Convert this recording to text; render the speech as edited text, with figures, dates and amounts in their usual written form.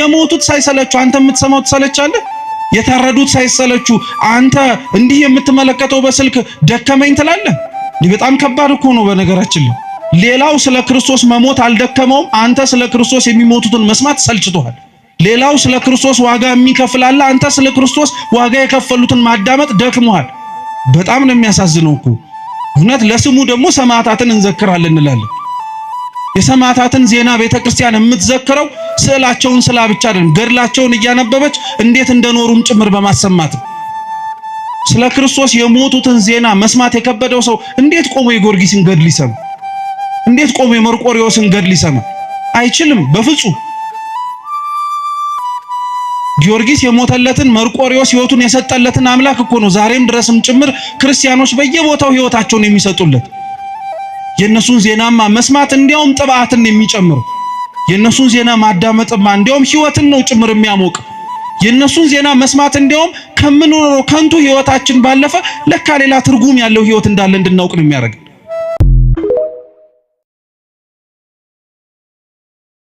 የሞቱት ሳይሰለቹ አንተ የምትሰማው ትሰለቻለህ? የታረዱት ሳይሰለቹ አንተ እንዲህ የምትመለከተው በስልክ ደከመኝ ትላለህ? ይህ በጣም ከባድ እኮ ነው። በነገራችን ላይ ሌላው ስለ ክርስቶስ መሞት አልደከመውም። አንተ ስለ ክርስቶስ የሚሞቱትን መስማት ሰልችቶሃል። ሌላው ስለ ክርስቶስ ዋጋ የሚከፍል አለ። አንተ ስለ ክርስቶስ ዋጋ የከፈሉትን ማዳመጥ ደክሞሃል። በጣም ነው የሚያሳዝነው እኮ እውነት። ለስሙ ደግሞ ሰማዕታትን እንዘክራለን እንላለን። የሰማዕታትን ዜና ቤተክርስቲያን የምትዘክረው ስዕላቸውን ስላ ብቻ አይደለም፣ ገድላቸውን እያነበበች እንዴት እንደኖሩም ጭምር በማሰማት ነው። ስለ ክርስቶስ የሞቱትን ዜና መስማት የከበደው ሰው እንዴት ቆሞ የጊዮርጊስን ገድል ይሰማ? እንዴት ቆሞ የመርቆሪዎስን ገድል ይሰማ? አይችልም በፍጹም። ጊዮርጊስ የሞተለትን መርቆሪዎስ ሕይወቱን የሰጠለትን አምላክ እኮ ነው ዛሬም ድረስም ጭምር ክርስቲያኖች በየቦታው ሕይወታቸውን የሚሰጡለት። የእነሱን ዜናማ መስማት እንዲያውም ጥብዓትን የሚጨምር፣ የእነሱን ዜና ማዳመጥማ እንዲያውም ሕይወትን ነው ጭምር የሚያሞቅ። የእነሱን ዜና መስማት እንዲያውም ከምንኖረው ከንቱ ሕይወታችን ባለፈ ለካ ሌላ ትርጉም ያለው ሕይወት እንዳለ እንድናውቅ ነው የሚያደርግ።